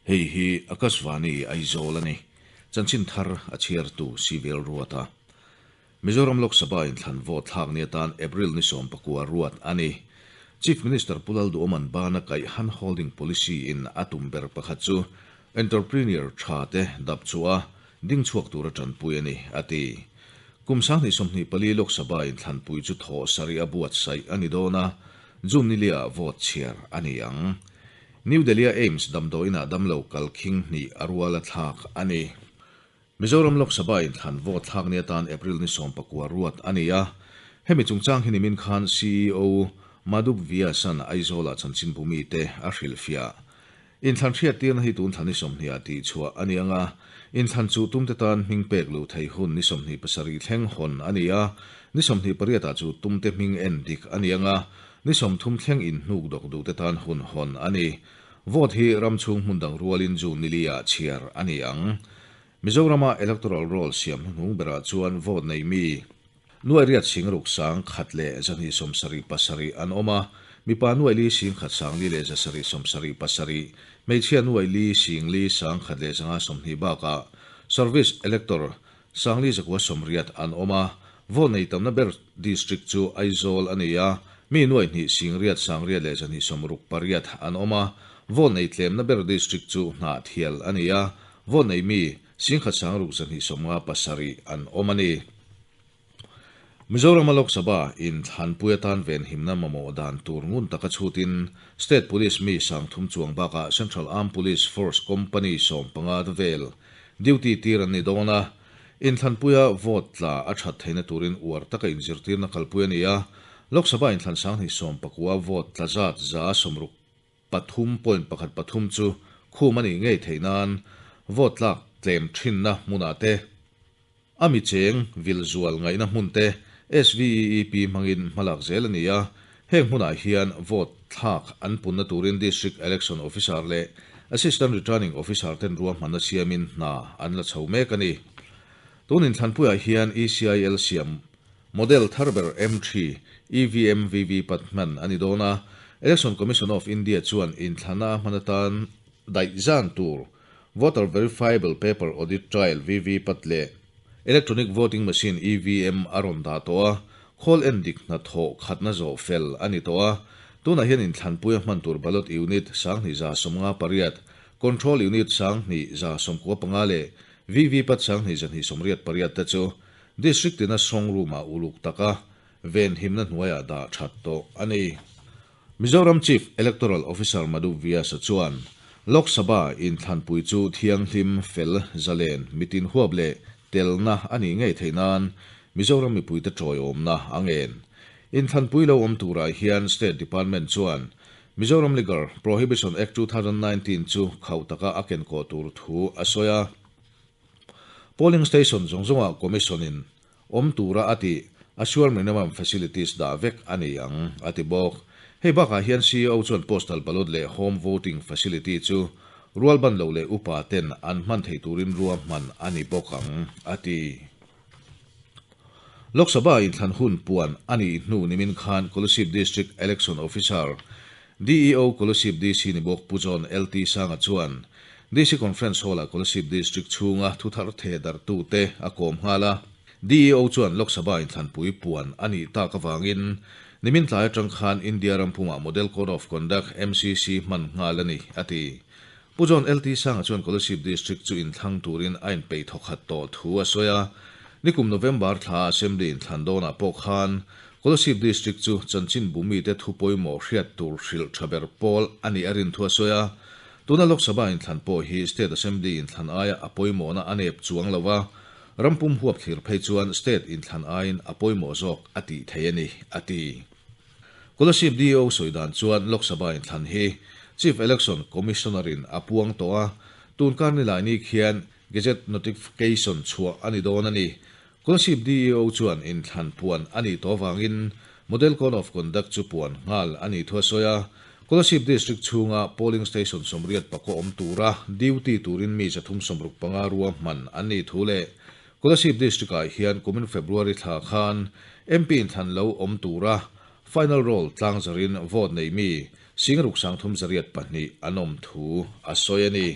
Hei hi Akashvani Aizawl a ni. Chanchin thar a chhiartu Civil Ruata. Mizoram Lok Sabha inthlan vote thlak ni atan April ni 19 ruat a ni. Chief Minister Pu Lalduhoman bana kaih hand holding policy in a tum ber pakhat chu entrepreneur tha te dap chhuah a ding chhuak tura tanpui a ni, a ti. Kum 2024 Lok Sabha inthlanpui chu thawh sarih a buatsaih a ni dawn a, June ni liah vote chhiar a ni ang. New Delhi-a AIIMS damdawiinah damlo kal khing hnih a rual a thlak a ni. Mizoram Lok Sabha inthlan vote thlak ni atan April ni 19 ruat a ni a. Hemi chungchang hi nimin khan CEO Madhub Vyas-a'n Aizawl-ah chanchinbu mite a hrilhfiah. Inthlan hriattirna hi tun thla ni 20 ah tihchhuah a ni ang a, inthlan chu tumte tan hming pek luh thei hun ni 27 thleng hawn a ni a, ni 28 ah chu tumte hming en dik a ni ang a, ni 30 thleng inhnuk dawk duhte tan hun hawn a ni. Vote hi ram chhung hmun dang rualin June ni li ah chhiar a ni ang. Mizorama Electoral Roll siam hnuhnung berah chuan vote nei mi Nuai riat sing ruk sang khat leh 277 an awm a, mipa nuai li sing khat sang li leh 677, hmeichhia nuai li sing li sang khat leh 520 bakah Service Elector sang li 980 an awm a. Vote nei tamna ber District chu Aizawl a ni a, mi nuai hnih sing riat sang riat leh 268 an awm a. Vote nei tlemna ber District chu Hnahthial a ni a, vote nei mi sing khat sang ruk 257 an awm a ni. Mizorama Lok Sabha in thlanpui atan venhimna mamawh dan tur ngun taka chhutin State Police mi 3000 chuang bakah Central Armed Police Force Company 15 vel duty tir an ni dawn a. Inthlanpuia vote tla a that theihna turin uar taka inzirtirna kalpui a ni a. Lok Sabha inthlan 2019 vote tla zat 63.13% chu khum a nih ngei theih nan vote tlak tlem thinna hmunah te, A mi cheng vil zual ngaihna hmun te SVEEP hmangin hmalak zel a ni a, heng hmunah hian vote thlak an punna turin District Election Officer leh Assistant Returning Officer ten ruahmanna siamin hna an la chho mek a ni. Tun inthlanpuiah hian ECIL siam model thar ber M3 EVM VVPAT hman a ni dawn a, Election Commission of India chuan inthlana hman atan daih zan tur Voter Verifiable Paper Audit Trail, VVPAT, leh Electronic Voting Machine, EVM, a rawn dah tawh a, khawl en dik hnathawh khatna zawh fel a ni tawh a. Tunah hian inthlanpui a hman tur Ballot Unit 2158, Control Unit 2195 leh VVPAT 2288 te chu District tina strong room-ah uluk taka venhimna hnuaiah dah that tawh a ni. Mizoram Chief Electoral Officer Madhu Vyas-a chuan Lok Sabha inthlanpui chu thianghlim, fel, zalen, mitin huap leh telna a nih ngei theih nan Mizoram mipuite tawiawmna a ngen. Inthlanpui lo awm turah hian State Department chuan Mizoram Liquor Prohibition Act 2019 chu khauh taka a kenkawh tur thu a sawi a. Polling Station zawng zawngah Commission-in awm tura a tih, Assured Minimum Facilities dah vek a ni ang, a ti bawk. Hei bakah hian CEO chuan Postal Ballot leh Home Voting Facility chu rualban lo leh upa ten an hman theih turin ruahman a ni bawk ang, a ti. Lok Sabha inthlan hun puan a nih hnu nimin khan Kolasib District Election Officer, DEO Kolasib DC ni bawk Pu John LT Sanga chuan DC Conference Hall-ah Kolasib District chhunga thuthar theh darhtute a kawm nghal a. DEO chuan Lok Sabha inthlanpui puan a nih tak avangin nimin tlai atang khan India ram pumah Model Code of Conduct, MCC, hman nghal a ni, a ti. Pu John LT Sanga chuan Kolasib District chu inthlang turin a inpeih thawkhat tawh thu a sawi a. Nikum November thla Assembly inthlan dawnah pawh khan Kolasib District chu chanchinbu mite thu pawimawh hriat tur hrilh tha ber pawl a nih a rin thu a sawi a. Tuna Lok Sabha inthlan pawh hi State Assembly inthlan aia a pawimawhna a nep chuang lo a, ram pum huap thlir phei chuan State inthlan aiin a pawimawh zawk a tih thei a ni, a ti. Kolasib DO sawi dan chuan Lok Sabha inthlan hi Chief Election Commissioner-in a puang tawh a, tun kar nilai ni khian Gazette Notification chhuah a ni dawn a ni. Kolasib DEO chuan inthlan puan a nih tawh avangin Model Code of Conduct chu puan nghal a nih thu a sawi a. Kolasib District chhunga Polling Station 84 awm tura duty turin mi 365 ruahman an nih thu leh Kolasib District-ah hian kumin February thla khan MP inthlan lo awm tura Final Roll tlangzarin vote nei mi 6302 an awm thu a sawi a ni.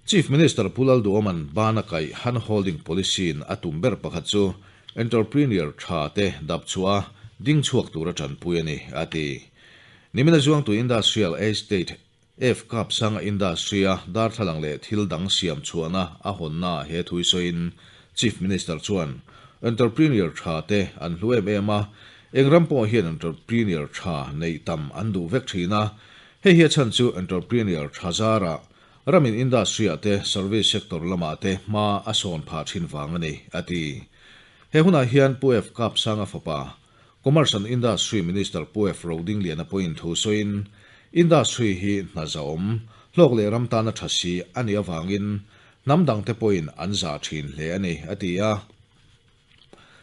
Chief Minister Pu Lalduhoma'n bana kaih hand holding policy in a tum ber pakhat chu entrepreneur tha te dap chhuah a, ding chhuak tura tanpui a ni, a ti. Nimina Zuangtu Industrial Estate F Kapsanga Industry a darthlalang leh thil dang siam chhuahna a hawnna he thui sawiin Chief Minister chuan entrepreneur tha te an hlu em em a, eng ram pawh hian entrepreneur tha neih tam an duh vek thin a, hei hi a chhan chu entrepreneur tha zarah Ramin industry ah te service sector lamah te hma a sawn phah thin vang a ni, a ti. He hunah hian Pu F Kapsanga fapa, Commerce and Industry Minister Pu F Rodingliana pawhin thu sawiin, Industry hi hna zahawm, hlawk leh ram tana tha si a nih avangin hnam dangte pawhin an zah thin hle a ni, a ti a.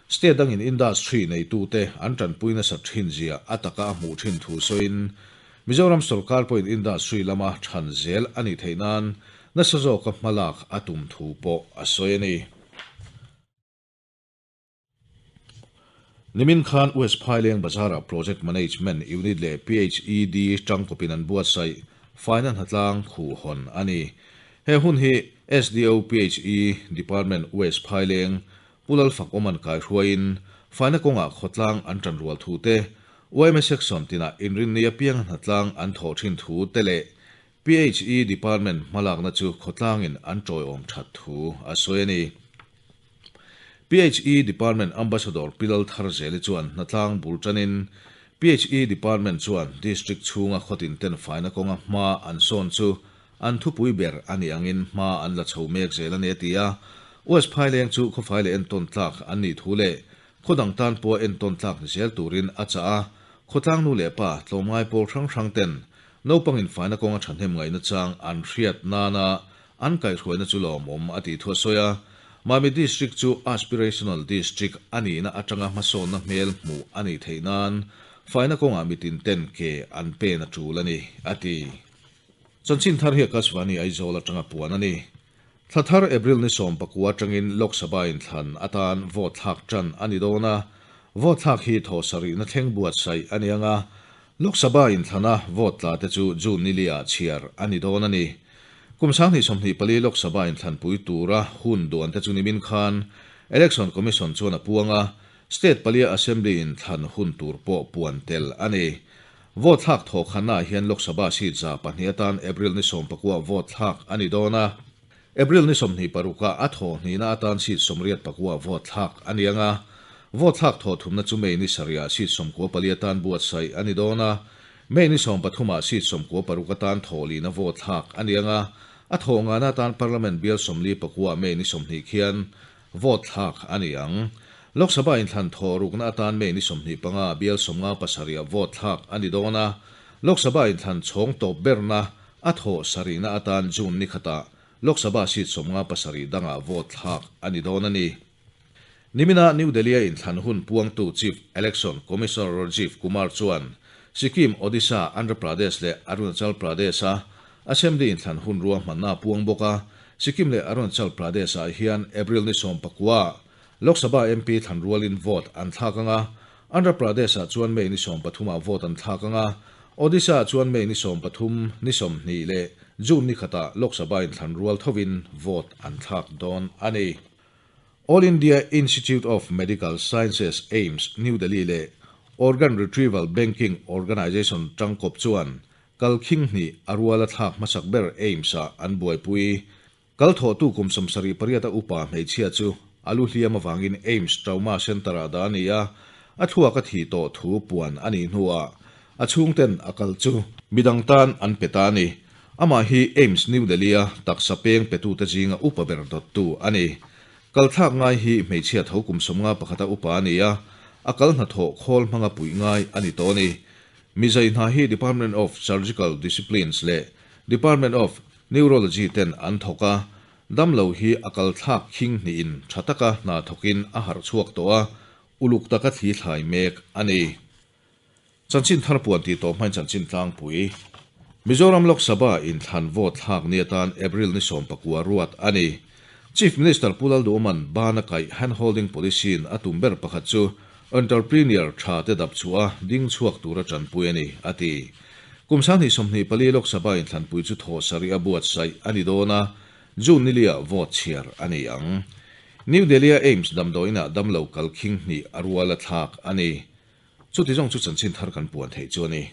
State dangin industry neitute an tanpui nasat thin zia a taka a hmuh thin thu sawiin, Mizoram sorkar pawhin industry lama than zel a nih theih nan nasa zawka hmalak a tum thu pawh a sawi a ni. Nimin khan West Phaileng Bazar-ah Project Management Unit leh PHED tangkawpin an buatsaih faina hnatlang khuhhawn a ni. He hun hi SDO PHE Department West Phaileng Pu Lalfak Awman kaihruaiin faina kawngah khawtlang an tan rual thu te, yma Section tinah inrinni apianga hnatlang an thawh thin thu te leh PHE Department hmalakna chu khawtlangin an tawiawm that thu a sawi a ni. PHE Department Ambassador Pi Laltharzeli chuan hnatlang bul tanin PHE Department chuan District chhunga khawtin ten faina kawnga hma an sawn chu an thupui ber a nih angin hma an la chho mek zel a ni a ti a. West Phaileng chu khawfai leh entawn tlak an nih thu leh khaw dang tan pawha entawn tlak ni zel turin a chah a. Khawtlang nu leh pa tlawmngai pawl hrang hrang ten naupangin faina kawnga thahnem ngaihna chang an hriat nana an kaihhruaina chu lawmawm a tih thu a sawi a. Mami District chu Aspirational District a nihna atanga hmasawnna hmel hmuh a nih theih nan faina kawngah mitin ten ke an pen a tul a ni, a ti. Chanchin thar hi Akashvani Aizawl atanga puan a ni. Thla thar April ni 19 atangin Lok Sabha inthlan atan vote thlak tan a ni dawn a, vote thlak hi thaw sarihna thleng buatsaih a ni ang a, Lok Sabha inthlana vote tla te chu June ni liah chhiar a ni dawn a ni. Kum 2024 Lok Sabha inthlanpui tura hun duan te chu nimin khan Election Commission chuan a puang a, State palia Assembly inthlan hun tur pawh puan tel a ni. Vote thlak thawh khannaah hian Lok Sabha seat 200 atan April ni 19 vote thlak a ni dawn a. April ni 26 a thawh hnihna atan seat 84 vote thlak a ni ang a. Vote thlak thawh thumna chu May ni 7 seat 94 atan buatsaih a ni dawn a. May ni 13 seat 96 atan thawh lihna vote thlak a ni ang a. A thawh ngana atan Parliament bial 49 May ni 20 khian vote thlak a ni ang. Lok Sabha inthlan thawh rukna atan May ni 25 bial 57 vote thlak a ni dawn a. Lok Sabha inthlan chhawng tawp berna a thawh sarihna atan June ni khatah Lok Sabha seat 57 dangah vote thlak a ni dawn a ni. Nimina New Delhi-a inthlan hun puangtu Chief Election Commissioner Rajiv Kumar chuan Sikkim, Odisha, Andhra Pradesh leh Arunachal Pradesh-a Assembly inthlan hun ruahmanna a puang bawk a. Sikkim leh Arunachal Pradesh-ah hian April ni 19 Lok Sabha MP thlan rualin vote an thlak ang a, Andhra Pradesh-ah chuan May ni 13 vote an thlak ang a, Odisha-ah chuan May ni 13, ni 20 leh June ni khatah Lok Sabha inthlan rual thovin vote an thlak dawn a ni. All India Institute of Medical Sciences, AIIMS, New Delhi leh Organ Retrieval Banking Organisation tangkawp chuan kalkhing hnih a ruala thlak hmasak ber AIIMS-ah an buaipui. Kal thawhtu kum 78 a upa hmeichhia chu a lu hliam avangin AIIMS Trauma Centre-ah dah a ni a, a thluak a thih tawh thu puan a nih hnuah a chhungten a kal chu midang tan an pe ta a ni. Amah hi AIIMS New Delhi-a taksa peng petute zinga upa ber dawttu a ni. Kal thlak ngai hi hmeichhia tho kum 51 a upa a ni a, a kal hnathawh khawl hmanga puih ngai a ni tawh a ni. Mizai hna hi Department of Surgical Disciplines leh Department of Neurology ten an thawk a, dam lo hi a kal thlak khing hnihin tha taka hna thawkin a harh chhuak tawh a, uluk taka thli thlai mek a ni. Chanchin thar puan tih tawh hmain chanchin tlangpui. Mizoram Lok Sabha inthlan vote thlak ni atan April ni 19 ruat a ni. Chief Minister Pu Lalduhoma'n bana kaih hand holding policy in a tum ber pakhat chu entrepreneur tha te dap chhuah a ding chhuak tura tanpui a ni, a ti. Kum 2024 Lok Sabha inthlanpui chu thaw sarih a buatsaih a ni dawn a. June ni liah vote chhiar a ni ang. New Delhi-a AIIMS damdawiinah damlo kal khing hnih a rual a thlak a ni. Chuti zawng chu chanchin thar kan puan theih chu a ni.